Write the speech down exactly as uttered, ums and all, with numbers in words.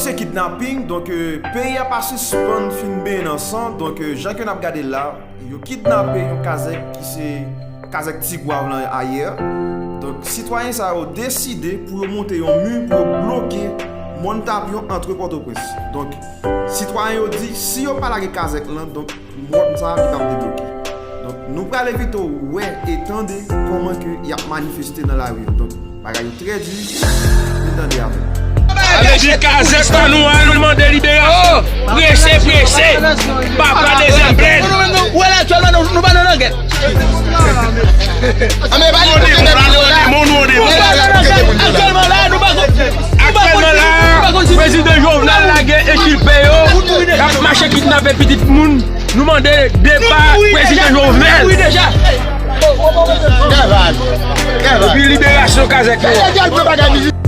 Se kidnaping, donk, euh, peyi a pa sispann fin benyen nan san, donk, euh, jan ke n ap gade la, yo kidnape yon kazèk ki se kazèk Tigwav lan ayè. Donk, sitwayen sa yo deside pou yo monte yon mi pou yo bloke mòn Tapyon antre Pòtoprens. Donk, sitwayen yo di, si yo pa lage kazèk lan, donk, mòn sa a ki p ap debloke. Donk, nou pral envite w wè e tande kòman ke y ap manifeste nan lari yo. Donk, bagay yo trè di, nou tande avè m. Sa vle di kazèk pa nou a, nou mande liberasyon. Prese, prese. Papa dezyèm plèn. Nou menm, nou, wè la, aktyèlman, nou, nou pa nan langèt. Anben, pa li kote nèg la, nou an demon, nou an demon. Nou pa nan langèt. Aktyèlman la, nou pa kon- Aktyèlman la, prezidan Jovenel lage ekipe yo k ap mache kidnape pitit moun. Nou mande depa prezidan Jovenel. Epi liberasyon kazèk yo.